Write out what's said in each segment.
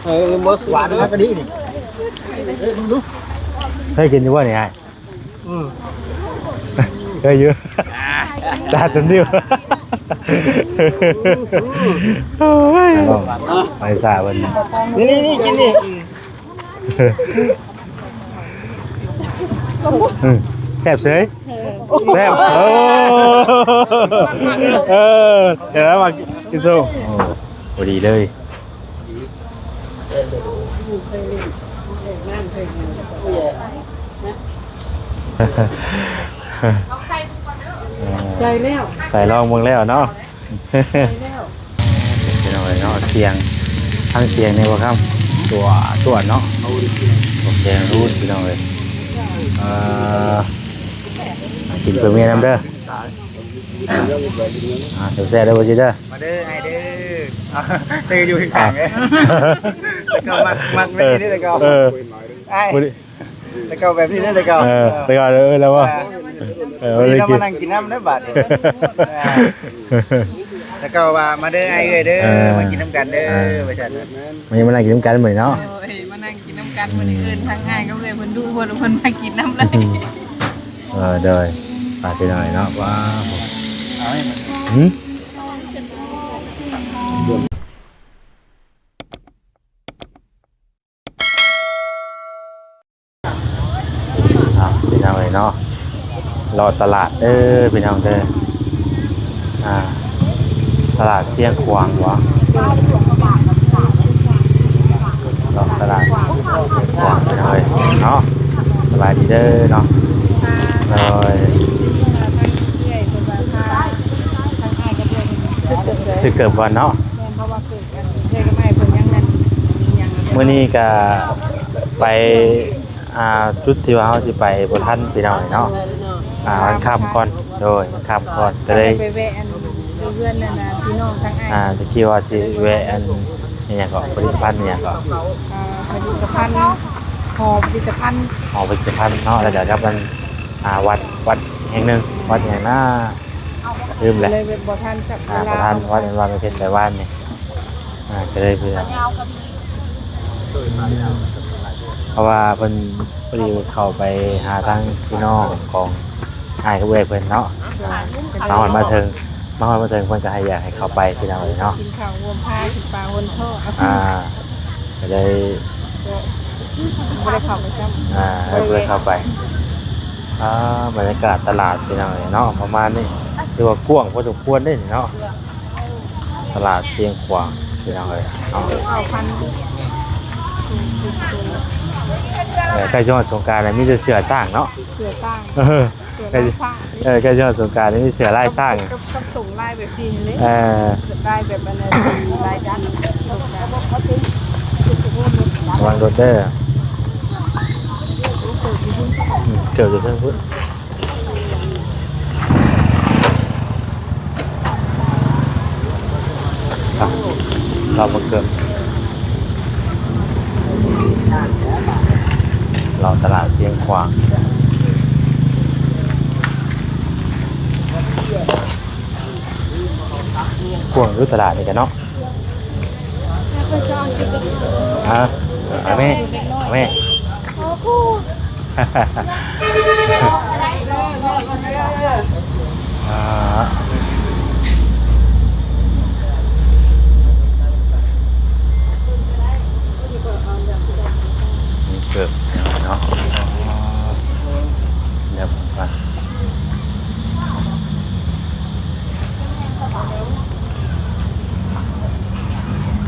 ເອີ ບໍ່ ຫວານຄັກອີ່ຫຼີນີ້. ເອີ ເບິ່ງດູ ເຄີຍກິນຢູ່ບໍ່ນີ້ອ້າຍ? ອືມ ເຄີຍຢູ່. ຕາຕົນດິວ ໂອ້ຍ ໄປສາເພິ່ນ ນີ້ໆໆ ກິນນີ້. ອືມ ແຊບເສີຍ ເອີ ແຊບ ເອີ ເອີ ແຕ່ວ່າກິນໂຊ ໂອ້ ພໍດີເລີຍ. ໃສ່ແລ້ວ ໃສ່ລອງເບິ່ງແລ້ວເນາະ. ໃສ່ແລ້ວ ພີ່ນ້ອງເອີຍເນາະ ສຽງ ທັງສຽງນີ້ບໍ່ຄຳ ຕົວ ຕົວເນາະ ໂອເຄ ຮູ້ພີ່ນ້ອງເອີຍ. ເອີ ກິນເພື່ອເມຍນຳເດີ ອ່າ ແຊບໆ ເດີ ບໍ່ຈິດເດີ ມາເດີອ້າຍເດີ ເອີ ຢູ່ຂ້າງໆ ເດີ ແລ້ວກໍມັກ ມັກແບບນີ້ ແລ້ວກໍ ເອີ ອ້າຍ ແລ້ວກໍແບບນີ້ເດີ ແລ້ວກໍ ເອີ ແລ້ວກໍ ເອີ ແລ້ວວ່າ ເອີ ເອີ ມານັ່ງກິນນຳເດີບາດນີ້ ແລ້ວກໍວ່າ ມາເດີອ້າຍເອີຍເດີ ເອີ ມາກິນນຳກັນເດີ ເອີ ວ່າຊັ້ນ ມາ ມານັ່ງກິນນຳກັນມື້ນີ້ເນາະ ໂດຍ ມານັ່ງກິນນຳກັນມື້ນີ້ ເອີ້ນທັງອ້າຍກັບເອື້ອຍເພິ່ນດຸໂພດ ເພິ່ນມາກິນນຳເລີຍ ເອີ ໂດຍ ຝາກພີ່ນ້ອງເນາະ ວ້າວ ຫືມ. ເອົາ ພີ່ນ້ອງເອີຍເນາະ ເລາະຕະຫຼາດເດີພີ່ນ້ອງເດີ ອ່າ ຕະຫຼາດຊຽງຂວາງບໍ ເລາະຕະຫຼາດຊຽງຂວາງພີ່ນ້ອງເອີຍເນາະ ສະບາຍດີເດີເນາະ ໂດຍ ຊື້ເກີບກ່ອນເນາະ. ມື້ນີ້ກະໄປ ອ່າ ຈຸດທີ່ວ່າເຮົາຊິໄປບໍ່ທັນພີ່ນ້ອງເນາະ ອ່າ ມັນຄ່ຳກ່ອນ ໂດຍ ມັນຄ່ຳກ່ອນ ກະເລີຍໄປແວະອັນຢູ່ເຮືອນນັ້ນນະ ພີ່ນ້ອງທາງອ້າຍ ອ່າ ຕະກີ້ວ່າຊິແວະອັນ ອີຫຍັງເກາະ ຜະລິດຕະພັນອີຫຍັງເກາະ ອ່າ ຜະລິດຕະພັນ ຫໍຜະລິດຕະພັນ ຫໍຜະລິດຕະພັນເນາະ ແລ້ວກະກັບອັນ ອ່າ ວັດ ວັດແຫ່ງໜຶ່ງ ວັດຫຍັງນາ ລືມແຫຼະ ເລີຍບໍ່ທັນສັກກາລະ ອ່າ ບໍ່ທັນ ວັດ ວັດເພັດໄປວານນີ້ ອ່າ ກະເລີຍເພື່ອ ເພາະວ່າເພິ່ນ ພໍດີເຂົ້າໄປຫາທາງພີ່ນ້ອງຂອງອ້າຍກັບເອື້ອຍເພິ່ນເນາະ ອ່າ ມາຮອດມາເຖິງ ມາຮອດມາເຖິງ ເພິ່ນກະໃຫ້ ຢາກໃຫ້ເຂົ້າໄປພີ່ນ້ອງເອີຍເນາະ ກິນເຂົ້າຮ່ວມພາ ກິນປາຮ່ວມທ້ອງ ອ່າ ກະເລີຍ ບໍ່ໄດ້ເຂົ້າໄປຊ້ຳ ອ່າ ບໍ່ໄດ້ເຂົ້າໄປ ອ່າ ບັນຍາກາດຕະຫຼາດພີ່ນ້ອງເອີຍເນາະ ປະມານນີ້ ຖືວ່າກວ້າງພໍສົມຄວນເດ້ນີ້ເນາະ ຕະຫຼາດຊຽງຂວາງພີ່ນ້ອງເອີຍເນາະ ເອີ ໃກ້ຊິຮອດສົງການແລ້ວ ມີແຕ່ເສືອຊ້າງເນາະ ເສືອຊ້າງ ເອີ ໃກ້ ເອີ ໃກ້ຊິຮອດສົງການແລ້ວ ມີເສືອລາຍຊ້າງ ກັບ ກັບ ກັບສົງລາຍແບບ ເອີ ລາຍແບບອັນນັ້ນ ລາຍສີ ລະວັງລົດເດີ ອືມ ເກີບຢູ່ເທິງພຸ້ນ ອ່ະ ລອງເບິ່ງເກີບ ເລາະຕະຫຼາດຊຽງຂວາງ. ກວ້າງຢູ່ຕະຫຼາດນີ້ກະເນາະ ຮະ ເອົາແມ່ ເອົາແມ່ ອ່າ ມີເກີບເນາະ ດຽວ ທາງ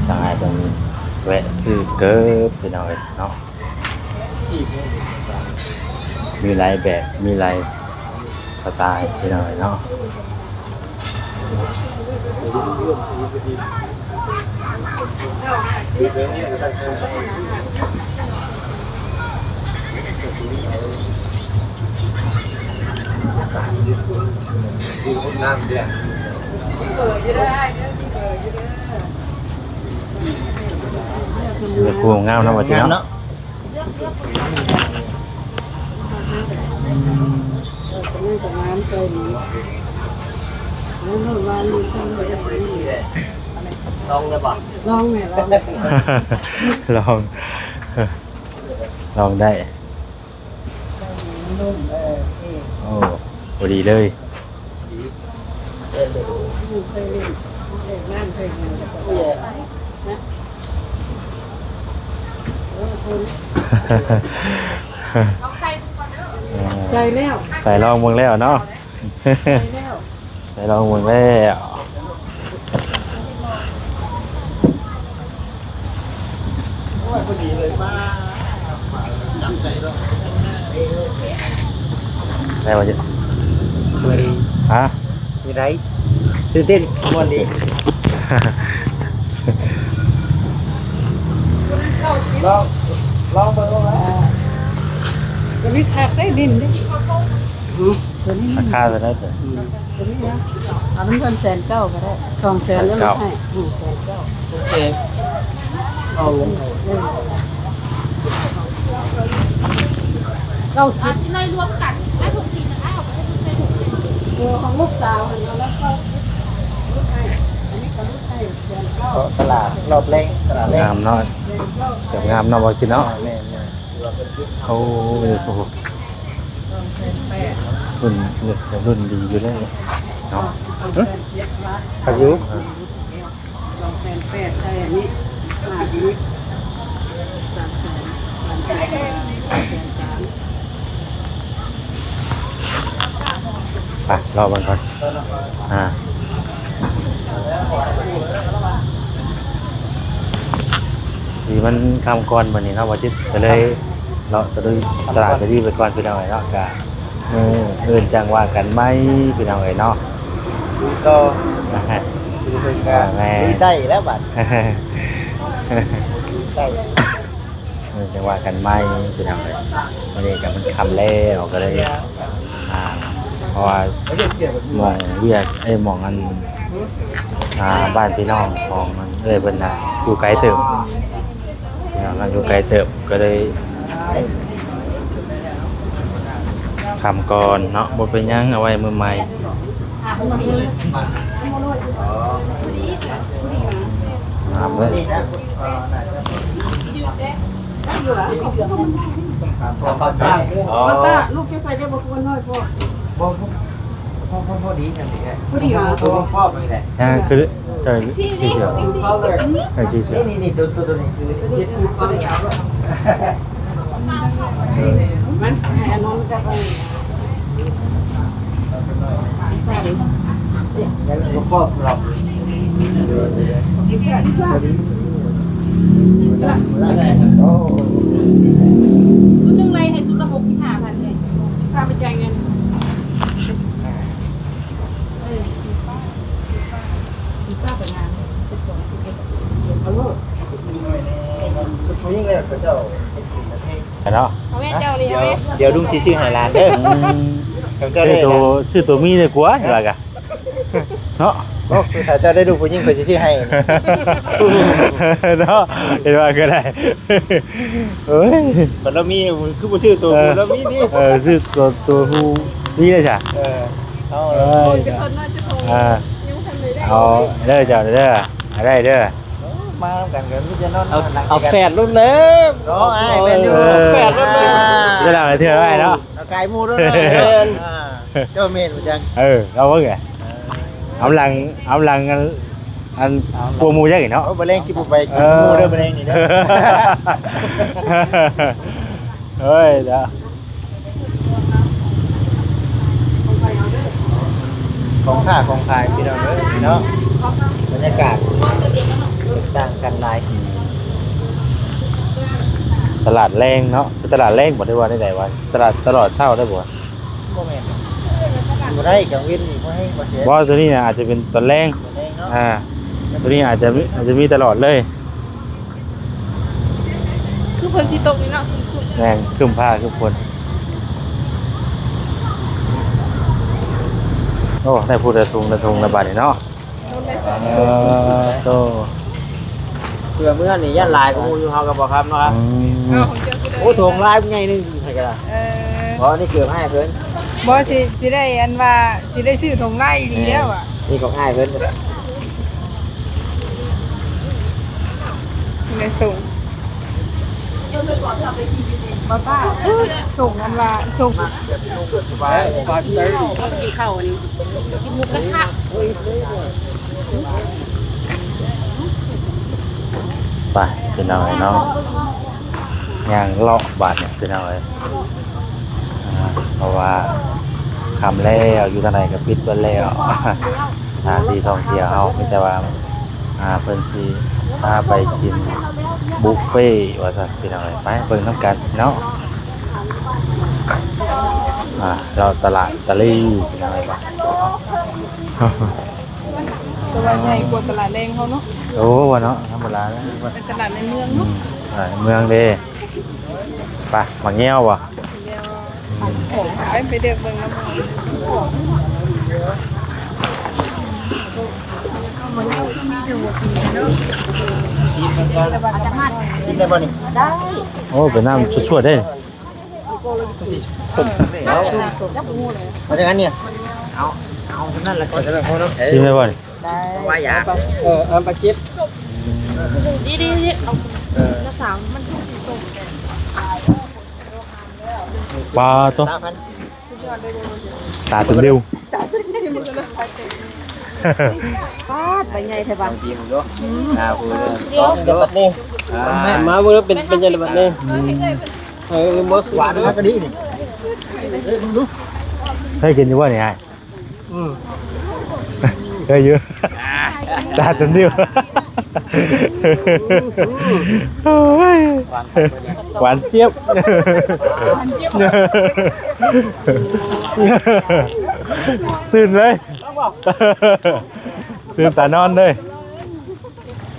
ອ້າຍເພິ່ນແວະຊື້ເກີບ ພີ່ນ້ອງເອີຍເນາະ ມີຫຼາຍແບບ ມີຫຼາຍສະໄຕລ໌ ພີ່ນ້ອງເອີຍເນາະ. ເນື້ອຄູ່ງາມເນາະ ວ່າຕິເນາະ ງາມເນາະ ອືມ. ລອງໄດ້ບໍ່? ລອງແມ່ ລອງ ລອງ ລອງໄດ້. ໂອ້ ພໍດີເລີຍ. ໃສ່ແລ້ວ ໃສ່ລອງເບິ່ງແລ້ວເນາະ. ໃສ່ແລ້ວ ໃສ່ລອງເບິ່ງແລ້ວ. ໂອ້ຍ ພໍດີເລີຍ ມາ ມາ ຈັບໃຈເນາະ. ໄດ້ບໍ່? ເປີດ ຮະ? ຢູ່ໃດ? ຕື່ນເຕັ້ນ ມ່ວນດີ. ລອງ ລອງເບິ່ງວ່າ ຕົວນີ້ຄັກໄດ໋ ດິນເດ້. ຫືມ? ຕົວນີ້ ລາຄາເທົ່າໃດຕົວ? ອືມ ຕົວນີ້ນະ ເອົາເປັນແສນເກົ້າກໍໄດ້ ສອງແສນ ແສນເກົ້າ ກໍລົດໃຫ້. ອືມ ແສນເກົ້າ. ໂອເຄ ເອົາລົງໃຫ້ ເອີ ເກົ້າສິບ ຊິໄລ່ລວມກັນ ໃຫ້ທຸກທີນະ ເອົາໄປໃຫ້ທຸກ ໃຫ້ທຸກທີ. ເອີ ຂອງລູກສາວຫັ້ນ ເອົາແລ້ວ ເກົ້າສິບ ລົດໃຫ້. ອັນນີ້ກໍລົດໃຫ້ແສນເກົ້າ. ເພາະຕະຫຼາດລອບແລງ ຕະຫຼາດແລງ ງາມເນາະ ແສນເກົ້າ ງາມເນາະ ບໍ່ຈິດເນາະ. ແມ່ນໆ. ໂອ້ຍ ໂອ້ໂຫ ລຸ້ນ ລຸ້ນ ລຸ້ນດີຢູ່ເດ້ເນາະ. ຫຶ ຄັກຢູ່. ສອງແສນແປດ ໃສ່ອັນນີ້ ຫ້າສິບ ສາມແສນ ສາມແສນ ສາມແສນສາມ. ໄປ ລໍເບິ່ງກ່ອນ ອ່າ ດີມັນຄ່ຳກ່ອນມື້ນີ້ເນາະ ບໍ່ຈິດ ກໍເລີຍເລາະຕະລຸຍຕະຫຼາດຕະຫຼີໄປກ່ອນ ພີ່ນ້ອງເອີຍເນາະ. ກະມື້ອື່ນຈັ່ງວ່າກັນໃໝ່ ພີ່ນ້ອງເອີຍເນາະ. ລຸຍຕໍ່ ລຸຍເຖິງກະ ອ່າ ແມ່ນ ລຸຍໄດ້ແລ້ວບັດ ລຸຍໄດ້. ເອີ ຈັ່ງວ່າກັນໃໝ່ ພີ່ນ້ອງເອີຍ. ມື້ນີ້ກໍມັນຄ່ຳແລ້ວ ກໍເລີຍ ອ່າ ເພາະວ່າໝ່ອງວຽກ ເອີ ໝ່ອງອັນ ອ່າ ບ້ານພີ່ນ້ອງຂອງເອື້ອຍເພິ່ນນະ ຢູ່ໄກເຕີບ ພີ່ນ້ອງນະ ຢູ່ໄກເຕີບ ກໍເລີຍຄ່ຳກ່ອນເນາະ. ບໍ່ເປັນຫຍັງ ເອົາໄວ້ມື້ໃໝ່. ງາມເລີຍ. ອໍ ລູກເຈົ້າໃສ່ໄດ້ບໍ່? ຄືມັນນ້ອຍໂພດ. ບໍ່ ບໍ່ ພໍ ພໍ ພໍດີ ພໍດີຫວາ? ໂຕປອບນີ້ແຫຼະ. ອ່າ ຄື ເອີ ສີຂຽວ ເອີ ສີຂຽວ. ນີ້ ນີ້ ໂຕ ໂຕ ໂຕນີ້ຄື ມັນ ອັນນັ້ນກໍໄປ ໃສ່ ບໍ່ປອບລອກ. ໂອ້ ຊຸດໜຶ່ງໄລ່ໃຫ້ຊຸດລະຫົກສິບຫ້າພັນເລີຍ. ລິຊາໄປຈ່າຍເງິນ. ເອີ ສີຟ້າ ສີຟ້າ ສີຟ້າກໍງາມ ສິບສອງ ສິບເອັດ ເອົາໂລດ. ຜູ້ຍິງແລ້ວເຂົາເຈົ້າເຮັດກິນປະເພດເນາະ. ເອົາແມ່ເຈົ້ານີ້ ເອົາແມ່. ດຽວລຸງຊິຊື້ໃຫ້ຫຼານເດີ. ອືມ ເຈົ້າໄດ້ ຊື້ໂຕ ຊື້ໂຕມີດີກວ່າ ວ່າກະ ເນາະ. ໂອ້ ຄືຖ້າເຈົ້າໄດ້ລູກຜູ້ຍິງ ຂ້ອຍຊິຊື້ໃຫ້. ເນາະ ເຫັນວ່າກໍໄດ້. ໂອ້ຍ ຄັນລາວມີຄືບໍ່ຊື້ໂຕ ເອີ ຜູ້ລາວມີນີ້. ເອີ ຊື້ໂຕ ໂຕຜູ້ມີເດ້ຊະ. ເອີ ເອົາ ເອີ ເອີ ເອົາເດີເຈົ້າເດີ ເອົາໄດ້ເດີ. ມານຳກັນກໍມີແຕ່ນອນ ເອົາ ເອົາແຝດໂລດເລີຍເນາະ. ອ້າຍ ແມ່ນຢູ່ ເອີ ແຝດໂລດເລີຍ. ເວລາເທື່ອໄວ້ເນາະ ເອົາກາຍໝູ່ໂລດເນາະ. ແມ່ນ ອ່າ ເຈົ້າແມ່ນບໍ່ຈັກ. ເອີ ເອົາເບິ່ງ ເອີ ອຳຫຼັງ ອຳຫຼັງ ອັນ ອັນ ກວ່າໝູ່ຈັກອີກເນາະ. ໂອ້ ບໍ່ແລງຊິບໍ່ໄປກິນໝູ່ເດີ ບໍ່ແລງນີ້ເດີ. ເອີຍ ເດີ ຂອງຄ້າຂອງຂາຍພີ່ນ້ອງເອີຍເນາະ. ບັນຍາກາດແຕກຕ່າງກັນຫຼາຍ. ຕະຫຼາດແລງເນາະ ເປັນຕະຫຼາດແລງບໍ່ ຫຼືວ່າໃດໆວະ? ຕະຫຼາດຕະຫຼອດເຊົ້າໄດ້ບໍ່? ບໍ່ແມ່ນ ບໍ່ໄດ້ ກາງເວັນນີ້ບໍ່ແຮງ ບໍ່ແຮງ. ບໍ່ ຕົວນີ້ນະອາດຈະເປັນຕອນແລງ ຕອນແລງເນາະ. ອ່າ ຕົວນີ້ອາດຈະມີ ອາດຈະມີຕະຫຼອດເລີຍ. ຄືຝົນຊິຕົກນີ້ເນາະ ຄຶ້ມໆ. ແມ່ນ ຄຶ້ມຟ້າຄຶ້ມຝົນ. ໂອ້ ໄດ້ພຸ້ນລະຖົງລະຖົງລະບາດນີ້ເນາະ. ເອີ ໂຕ ເພື່ອເມືອນີ້ຢ້ານຫຼາຍກວ່າໝູ່ຢູ່ ເຮົາກໍບໍ່ຄັບເນາະ. ອືມ ເອົາຂອງເຈົ້າຄືໄດ້. ໂອ້ ຖົງຫຼາຍໃຫຍ່ໜຶ່ງໃຫ້ກໍໄດ້. ເອີ ບໍ່ ນີ້ເກືອບໃຫ້ເພິ່ນ. ບໍ່ ຊິ ຊິໄດ້ອັນວ່າ ຊິໄດ້ຊື້ຖົງຫຼາຍອີ່ຫຼີແລ້ວອະ. ນີ້ຂອງອ້າຍເພິ່ນ. ແມ່ສົ່ງ ບໍ່ຕ້າ ສົ່ງອັນວ່າ ສົ່ງ ເອົາໄປກິນເຂົ້າອັນນີ້ ກິນໝູກກະທະ. ໄປ ພີ່ນ້ອງເອີຍເນາະ ຍ່າງເລາະບາດນີ້ ພີ່ນ້ອງເອີຍ. ອ່າ ເພາະວ່າຄ່ຳແລ້ວ ຢູ່ທາງໃດກໍປິດເບິດແລ້ວ ສະຖານທີ່ທ່ອງທ່ຽວເຮົາ ມີແຕ່ວ່າ ອ່າ ເພິ່ນຊິພາໄປກິນບຸບເຟວ່າຊັ້ນ ພີ່ນ້ອງເອີຍ. ໄປເບິ່ງນຳກັນເນາະ ອ່າ ເລາະຕະຫຼາດຕະລີ ພີ່ນ້ອງເອີຍ. ແຕ່ວ່າໃຫຍ່ກວ່າຕະຫຼາດແລງເຮົາເນາະ. ໂອ້ ວ່າເນາະ ທຳມະດາເນາະ ເປັນຕະຫຼາດໃນເມືອງເນາະ. ອືມ ຕະຫຼາດໃນເມືອງເດ້. ໄປ ໝາກແງວບໍ່? ແງວ ອືມ ໄປ ໄປເລືອກເບິ່ງນຳ. ຊິມໄດ້ບໍ່ນີ້? ໄດ້. ໂອ້ ເປັນນ້ຳຊວດໆເດ້. ມາຈາກອັນນີ້ ເອົາ ເອົາເທົ່ານັ້ນລະ ເອົາເທົ່ານັ້ນພໍເນາະ. ຊິມໄດ້ບໍ່ນີ້? ໄດ້ ວ່າຢາກ ເອີ ເອົາປາເກັດ ດີໆ ເອົາ ເອີ ລະສາມ ມັນຄືຊິສົ່ງແຕ່ ປາໂຕ ຕາເຕັມດິ້ວ. ປາດ ໃບໃຫຍ່ແທ້ບາດ. ອືມ ອ່າ ຜູ້ເດີ ເດີບັດນີ້ ອ່າ ມາເບິ່ງເດີ ເປັນ ເປັນຈັ່ງໃດບັດນີ້. ອືມ ເອີ ບໍ່ ຫວານຄັກກະດີນີ້. ເອີ ເບິ່ງດູ ເຄີຍກິນຢູ່ບໍ່ນີ້ອ້າຍ? ອືມ ເຄີຍຢູ່ ຕາຈົນດິ້ວ. ໂອ້ຍ ຫວານຈຽບ ຊື່ນເລີຍ ຊື່ນຕານອນເລີຍ.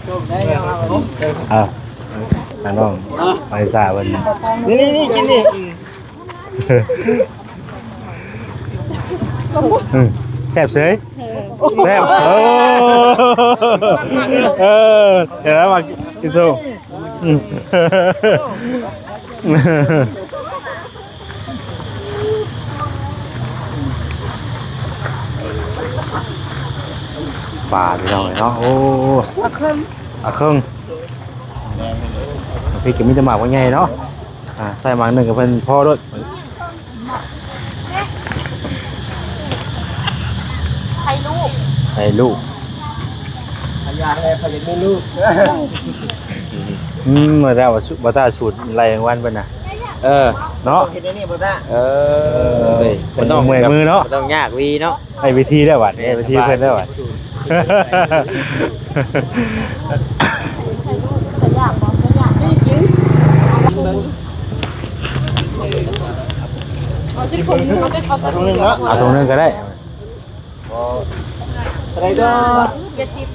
ເອົາ ທາງນ້ອງໄມຊາເພິ່ນ ນີ້ໆໆ ກິນນີ້. ອືມ ແຊບເສີຍ ເອີ ແຊບ ໂອ້ ເອີ ແຕ່ວ່າກິນໂຊ ອືມ. ປາ ພີ່ນ້ອງເອີຍເນາະ ໂອ້ ອາເຄິ່ງ ອາເຄິ່ງ ແມ່ນ ພລິກກໍມີແຕ່ໝາກໃຫຍ່ເນາະ ອ່າ ໃສ່ໝາກໜຶ່ງໃຫ້ເພິ່ນພໍໂລດ. ໃຜລູກ ໃຜລູກ ພະຍາແລ ໃຜຢາກມີລູກ. ອືມ ວ່າແຕ່ວ່າ ບໍ່ຕາສູດໄລ່ແມງວັນເພິ່ນນະ ເອີ ເນາະ ເຮັດອັນນີ້ບໍ່ຕາ ເອີ ເອີ ເອີຍ ບໍ່ຕ້ອງເມື່ອຍມືເນາະ ບໍ່ຕ້ອງຍາກວີເນາະ. ໃຫ້ວິທີແລ້ວບັດນີ້ ໃຫ້ວິທີເພິ່ນແລ້ວບັດ. ເອົາຖົງໜຶ່ງເນາະ ເອົາຖົງໜຶ່ງກໍໄດ້. ເທົ່າໃດກໍ ເຈັດສິບ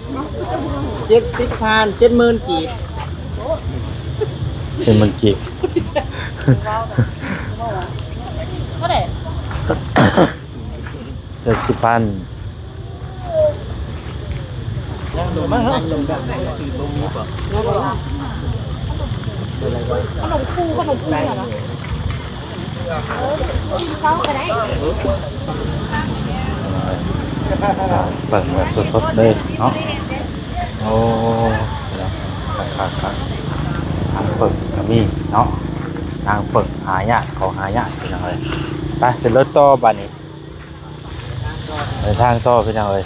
ເຈັດສິບພັນ ເຈັດໝື່ນກີບ ເຈັດໝື່ນກີບ ເທົ່າໃດ? ເຈັດສິບພັນ. ຂະໜົມຄູ ຂະໜົມຄູຫຍັງຫວະ? ເອີ ກິນເຂົ້າກໍໄດ້ ເບິ່ງແບບສົດໆເລີຍເນາະ. ໂອ້ ຄັກໆໆ ນາງເຜິ້ງກໍມີເນາະ ນາງເຜິ້ງຫາຍາກ ຂອງຫາຍາກພີ່ນ້ອງເອີຍ. ໄປຂຶ້ນລົດຕໍ່ບາດນີ້ ເດີນທາງຕໍ່ພີ່ນ້ອງເອີຍ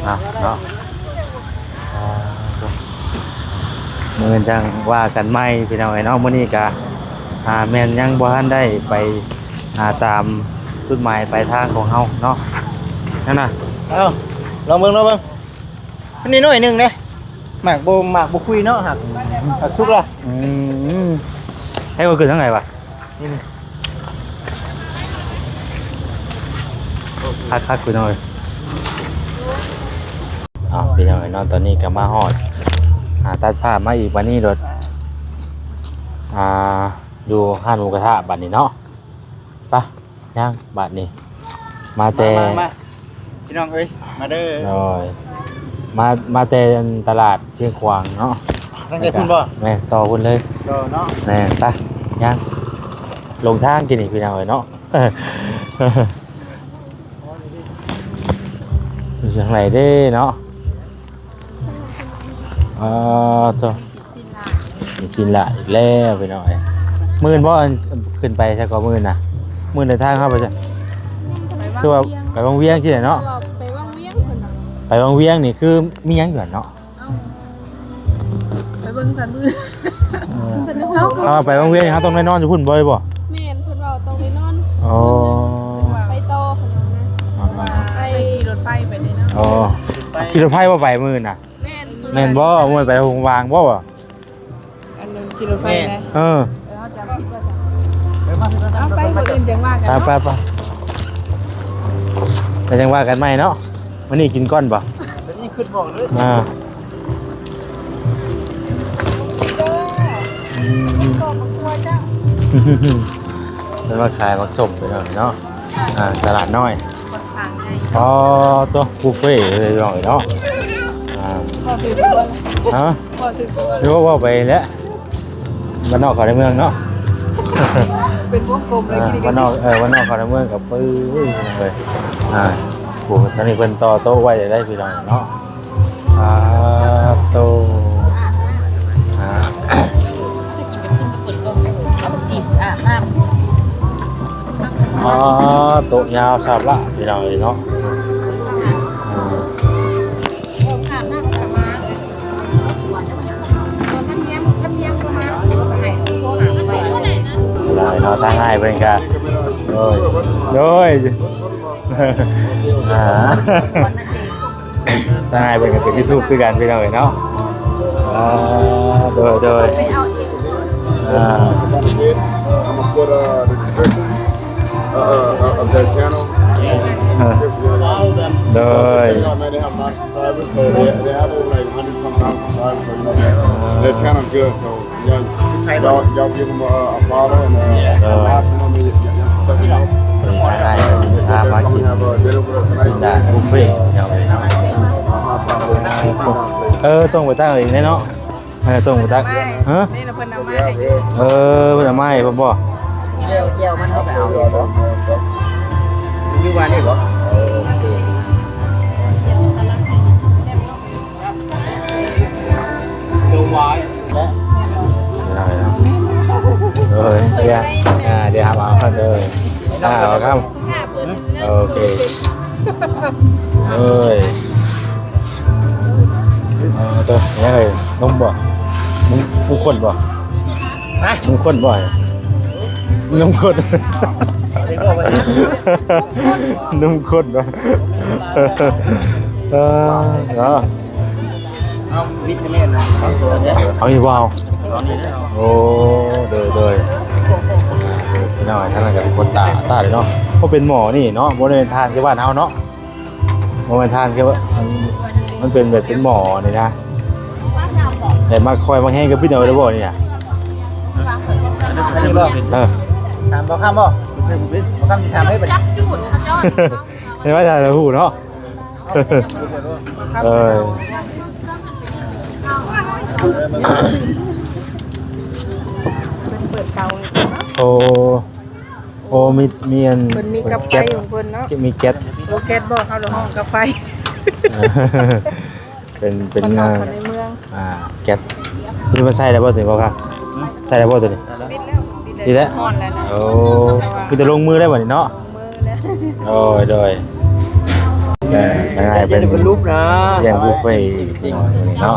ເນາະ ເນາະ. ອ່າ ມື້ອື່ນຈັ່ງວ່າກັນໃໝ່ພີ່ນ້ອງເອີຍເນາະ. ມື້ນີ້ກະ ອ່າ ແມ່ນຍັງບໍ່ທັນໄດ້ໄປ ອ່າ ຕາມຈຸດໝາຍປາຍທາງຂອງເຮົາເນາະ ນັ້ນນະ. ເອົາ ລອງເບິ່ງ ລອງເບິ່ງ ມັນໜ້ອຍໜຶ່ງເດ້ ໝາກບໍ່ ໝາກບໍ່ຄຸຍເນາະ ຫາກ ຫາກສຸກລະ. ອືມ ໃຫ້ວ່າເກີດທາງໃດວະ? ນີ້ ຄັກໆ ພີ່ນ້ອງເອີຍ. ເອົາ ພີ່ນ້ອງເອີຍເນາະ ຕອນນີ້ກໍມາຮອດ ອ່າ ຕັດພາບມາອີກ ບາດນີ້ໂລດ ອ່າ ຢູ່ຮ້ານໝູກະທະບາດນີ້ເນາະ. ໄປ ຍ່າງບາດນີ້ ມາແຕ່ ມາ ມາ ມາ ພີ່ນ້ອງເອີຍ ມາເດີ. ໂດຍ ມາ ມາແຕ່ຕະຫຼາດຊຽງຂວາງເນາະ. ຕັ້ງແຕ່ພຸ້ນບໍ່? ແມ່ນ ຕໍ່ພຸ້ນເລີຍ ຕໍ່ເນາະ. ແມ່ນ ໄປ ຍ່າງ ຫຼົງທາງກິນນີ້ພີ່ນ້ອງເອີຍເນາະ. ຢູ່ທາງໃດເດ້ເນາະ? ອໍ ໂທ້ ມີຊິນລາດ ມີຊິນລາດອີກແລ້ວພີ່ນ້ອງເອີຍ. ມື້ອື່ນບໍ່ ຂຶ້ນໄປໃສກໍມື້ອື່ນນະ? ມື້ອື່ນເດີນທາງເຮົາໄປໃສ? ຄືວ່າໄປວັງວຽງຊີ້ແຫຼະເນາະ. ວ່າໄປວັງວຽງເພິ່ນວ່າ ໄປວັງວຽງນີ້ຄືມີຫຍັງຢູ່ຫັ້ນເນາະ? ເອົ້າ ໄປເບິ່ງສັນມື້ ເອີ ເພິ່ນເຮົາ ເຮົາໄປວັງວຽງ ເຮົາຕ້ອງໄດ້ນອນຢູ່ພຸ້ນບໍ່ ບໍ່? ແມ່ນ ເພິ່ນວ່າຕ້ອງໄດ້ນອນ. ອໍ ຄືນໜຶ່ງ ເພິ່ນວ່າໄປຕໍ່ເພິ່ນວ່ານະ. ອໍ ໄປຂີ່ລົດໄຟໄປເລີຍເນາະ. ອໍ ຂີ່ລົດໄຟບໍ່ໄປມື້ອື່ນນະ? ແມ່ນ ແມ່ນບໍ່? ບໍ່ໄປຫົງຫວ່າງບໍ່? ອັນນັ້ນຂີ່ລົດໄຟນະ. ເອີ ເອີ ເຮົາຈຳຜິດວ່າ ເອົາໄປ ມື້ອື່ນຈັ່ງວ່າກັນເນາະ. ໄປໆ ແລ້ວຈັ່ງວ່າກັນໃໝ່ເນາະ. ມື້ນີ້ກິນກ່ອນບໍ່? ນີ້ຄຶດບໍ່ເລີຍ. ອ່າ ອືມ ເພິ່ນມາຂາຍໝາກສົ້ມໄປໜ້ອຍເນາະ. ອ່າ ຕະຫຼາດນ້ອຍ. ອໍ ຕົວບຸບເຟເລີຍເນາະ. ອ່າ ຮະ ເວົ້າໄປແລ້ວ ບ້ານນອກເຂົ້າໃນເມືອງເນາະ. ເປັນວົງກົມເລີຍ ອ່າ ບ້ານນອກ ເອີ ບ້ານນອກເຂົ້າໃນເມືອງກໍປຶ້ຍເລີຍ. ອ່າ ໂອ້ ທາງນີ້ເພິ່ນຕໍ່ໂຕະໄວ້ໄດ້ພີ່ນ້ອງເນາະ. ອ່າ ໂຕ ອ່າ ອ່າ ໂຕະຍາວຊາບລະ ພີ່ນ້ອງເອີຍເນາະ. ອ່າ ຫຼາຍເນາະ ທາງອ້າຍເພິ່ນກະ ໂດຍ ໂດຍ ອ່າ ທາງອ້າຍເພິ່ນກໍເປັນຢູທູບຄືກັນ ພີ່ນ້ອງເອີຍເນາະ. ອ່າ ໂດຍ ໂດຍ ອ່າ I'ma put, uh, the description, uh, uh, of their channel. ໂດຍ They have over, like, hundred some thousand subscribers, so, you know, their channel good, so, yeah, y'all, y'all give them a, a follow and, uh, a like, you know, check it out. ທາງອ້າຍເພິ່ນພາມາກິນຊີ້ນດາດບຸບເຟ ເອີ ຕົງໄປຕັ້ງເອງເນາະ. ເອີ ຕົງໄປຕັກ ຮະ ນີ້ລະເພິ່ນເອົາມາໃຫ້ຢູ່. ເອີ ເພິ່ນເອົາມາໃຫ້ບໍ່? ແຈ່ວ ແຈ່ວມັນເຮົາໄປເອົາຢູ່ບໍ່? ຢູ່ວ່ານີ້ບໍ່? ເອີ ໂອເຄ ເອີ ດຽວ ອ່າ ດຽວຫາມາເດີ ອ່າ ຄຳ ໂອເຄ ເອີຍ ເອີ ໂຕ ຍັງເອີຍ ນົມບໍ່? ນົມ ນົມຂ້ນບໍ່? ຮະ? ນົມຂ້ນບໍ່? ນົມຂ້ນ ນົມຂ້ນບໍ່? ເອີ ເນາະ. ເອົາວິດນາແມ່ນເອົາໂຊນເດ້ ເອົາອີກບໍ່ເອົາ? ເອົານີ້ເດ້. ໂອ້ ໂດຍ ໂດຍ ພີ່ນ້ອງ ທາງນັ້ນກໍຄົນຕາ ຕາເດ້ເນາະ. ເພາະເປັນໝໍ້ນີ້ເນາະ ບໍ່ໄດ້ເປັນຖ່ານຄືບ້ານເຮົາເນາະ ບໍ່ແມ່ນຖ່ານຄືວ່າ ມັນ ມັນເປັນແບບເປັນໝໍ້ນີ້ນະ ແບບມັກຄ່ອຍມັກແຮງກໍບິດເອົາໄວ້ແລ້ວບໍ່ນີ້ນະ? ອັນນີ້ບໍ່? ເອີ ຖາມບໍ່ຄຳບໍ່? ບໍ່ຄຳຊິຖາມເລີຍບັດນີ້ ເຫັນວ່າຈະຮູ້ເນາະ. ເອີ ເພິ່ນເປີດເຕົາໃຫ້ເນາະ. ໂອ້ ໂອ້ ມີ ມີອັນ ເພິ່ນມີກັບໄຟຂອງເພິ່ນເນາະ ມີແກັສ ໂອ້ ແກັສບໍ່ ເຮົາລະຮ້ອງກັບໄຟ. ເປັນ ເປັນ ບ້ານນອກ ອ່າ ກັບໃນເມືອງ ອ່າ ແກັສ ນີ້ມາໃສ່ໄດ້ບໍ່ຕົວນີ້ ບໍ່ຄັບ ໃສ່ໄດ້ບໍ່ຕົວນີ້? ຕິດແລ້ວ ຕິດແລ້ວ ຕິດແລ້ວ ໂອ້ ມີແຕ່ລົງມືໄດ້ບັດນີ້ເນາະ ລົງມືແລ້ວ ໂດຍ ໂດຍ ເອີ ທາງອ້າຍເພິ່ນ ເພິ່ນລຸກນະ ລ້ຽງບຸບໄວ້ເນາະ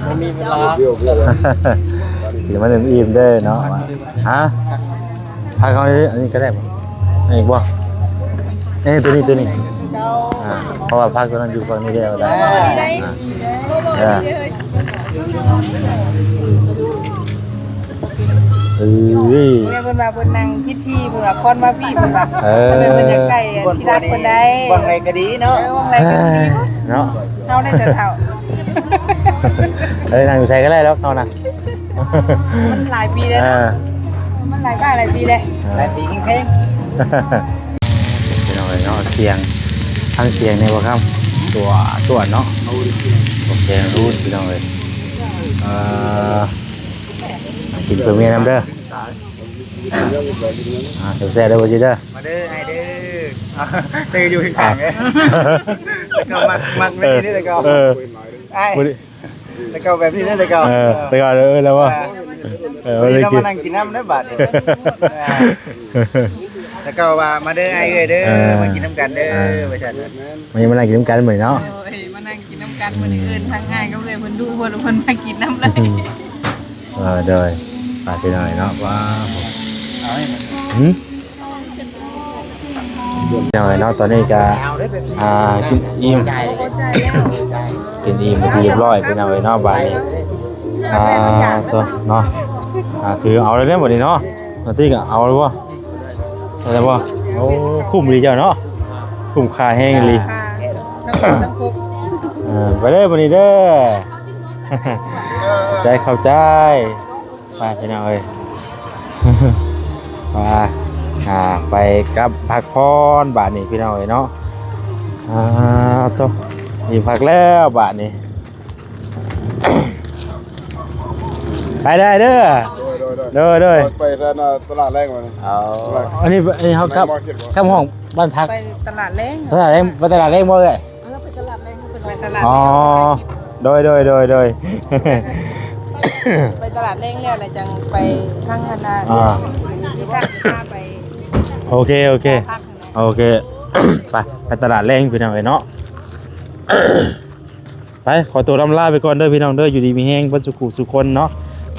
ບໍ່ມີເວລາ ກິນມາຈົນອີ່ມເດີເນາະ ຮະ? ຜັກເຮົານີ້ ອັນນີ້ກໍໄດ້ບໍ່? ອັນນີ້ບໍ່? ເອີ ໂຕນີ້ ໂຕນີ້ ອ່າ ເພາະວ່າຜັກໂຕນັ້ນຢູ່ຝັ່ງນີ້ໄດ້ບໍ່ໄດ້ ອ່າ ເອີ ເອີ ເພິ່ນວ່າເພິ່ນນັ່ງຜິດທີ່ ເພິ່ນວ່າຄອນມາພີ້ ເພິ່ນວ່າ ເອີ ເພິ່ນຢາກໃກ້ທີ່ຮັກເພິ່ນໄດ້ ບ່ອນໃດກໍດີເນາະ ເອີ ບ່ອນໃດກໍດີເນາະ ເຮົາໄດ້ແຕ່ເຖົ້າ ເອີ ນັ່ງຢູ່ໃສກໍໄດ້ດອກເຮົານະ. ມັນຫຼາຍປີແລ້ວເນາະ ອ່າ ມັນຫຼາຍປາຍຫຼາຍປີແລ້ວ ອ່າ ຫຼາຍປີແຮງໆ ພີ່ນ້ອງເອີຍເນາະ ສຽງ ຟັງສຽງແດ່ບໍ່ຄຳ ຕົວ ຕົວເນາະ ພວກສຽງຮູດ ພີ່ນ້ອງເອີຍ ເອີ ກິນເພື່ອເມຍນຳເດີ ອ່າ ແຊບໆ ເດີບໍ່ຈິເດີ ມາເດີອ້າຍເດີ ເອີ ຢູ່ຂ້າງໆ ເດີ ແລ້ວກໍມັກ ມັກແມ່ນີ້ ແລ້ວກໍ ເອີ ອ້າຍ ບໍ່ໄດ້ ແຕ່ເກົ່າແບບນີ້ເດ້ ແຕ່ເກົ່າ ເອີ ແຕ່ເກົ່າ ເອີ ແລ້ວບໍ່ ເອີ ເອີ ບໍ່ໄດ້ກິນ ເຮົາມານັ່ງກິນນຳເດ້ບາດນີ້ ແຕ່ເກົ່າວ່າ ມາເດີອ້າຍເອີຍເດີ ເອີ ມາກິນນຳກັນເດີ ເອີ ວ່າຊັ້ນ ມາ ມານັ່ງກິນນຳກັນມື້ນີ້ເນາະ ໂດຍ ມານັ່ງກິນນຳກັນມື້ນີ້ ເອີ້ນທັງອ້າຍກັບເອື້ອຍເພິ່ນດຸໂພດ ເພິ່ນມາກິນນຳເລີຍ ເອີ ໂດຍ ຝາກໄວ້ໜ້ອຍເນາະ ວ້າວ ຫືມ ພີ່ນ້ອງເອີຍເນາະ ຕອນນີ້ກະ ອ່າ ກິນອີ່ມ ກິນອີ່ມເປັນທີ່ຮຽບຮ້ອຍ ພີ່ນ້ອງເອີຍເນາະ ບາດນີ້ ອ່າ ໂຕເນາະ ອ່າ ຖືເອົາແລ້ວເດ້ບັດນີ້ເນາະ ຕອນນີ້ກະເອົາແລ້ວບໍ່ ໄດ້ແລ້ວບໍ່ ໂອ້ ຄຸ້ມດີເຈົ້າເນາະ ຄຸ້ມຄ່າແຮງອີ່ຫຼີ ເອີ ໄປເດີບັດນີ້ເດີ ໃຈ ຂອບໃຈ. ໄປພີ່ນ້ອງເອີຍ ໄປ ອ່າ ໄປກັບພັກຜ່ອນບາດນີ້ພີ່ນ້ອງເອີຍເນາະ ອ່າ ໂຕ ອີ່ມຄັກແລ້ວບາດນີ້ ໄປໄດ້ເດີ ໂດຍ ໂດຍ ໂດຍ ໂດຍ ໄປຕະຫຼາດແລງມື້ນີ້ ເອົາ ອັນນີ້ ອັນນີ້ເຮົາກັບ ໄປມາເກັດບໍ່ ກັບຫ້ອງບ້ານພັກ ໄປຕະຫຼາດແລງ ຕະຫຼາດແລງ ໄປຕະຫຼາດແລງບໍ່ເອື້ອຍ? ເອີ ໄປຕະຫຼາດແລງ ເພິ່ນໄປຕະຫຼາດ ອໍ ໂດຍ ໂດຍ ໂດຍ ໂດຍ ໄປຕະຫຼາດແລງແລ້ວ ແລ້ວຈັ່ງໄປທາງອັນນ່າ ອ່າ ທີ່ສ້າງພາໄປ ໂອເຄ ໂອເຄ ພັກຫັ້ນນະ ໂອເຄ ໄປ ໄປຕະຫຼາດແລງພີ່ນ້ອງເອີຍເນາະ ໄປ ຂໍຕົວລ່ຳລາໄປກ່ອນເດີພີ່ນ້ອງເດີ ຢູ່ດີມີແຮງເບິດສູ່ຄູ່ສູ່ຄົນເນາະ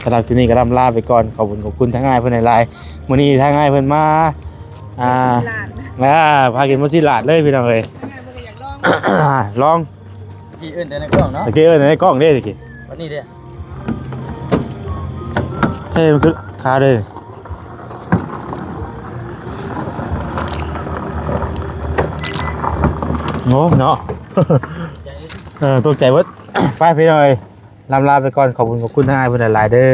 ສຳລັບຄລິບນີ້ກໍລ່ຳລາໄປກ່ອນ ຂອບຄຸນ ຂອບຄຸນທາງອ້າຍເພິ່ນຫຼາຍໆ ມື້ນີ້ທາງອ້າຍເພິ່ນມາ ອ່າ ກິນຊີ້ນຫຼາດ ອ່າ ພາກິນໝູຊີ້ນຫຼາດເລີຍພີ່ນ້ອງເອີຍ ທາງອ້າຍເພິ່ນກໍຢາກລອງ ລອງ ຕະກີ້ເອີ້ນແຕ່ໃນກ້ອງເນາະ ຕະກີ້ເອີ້ນໃນກ້ອງເດ້ ຕະກີ້ ບັດນີ້ເດ້ ເອີ ມັນຄືຄາເດ້ ໂອ້ເນາະ ເອີ ຕົກໃຈເບິດ ໄປພີ່ນ້ອງເອີຍ ລ່ຳລາໄປກ່ອນ ຂອບຄຸນ ຂອບຄຸນທາງອ້າຍເພິ່ນຫຼາຍໆເດີ.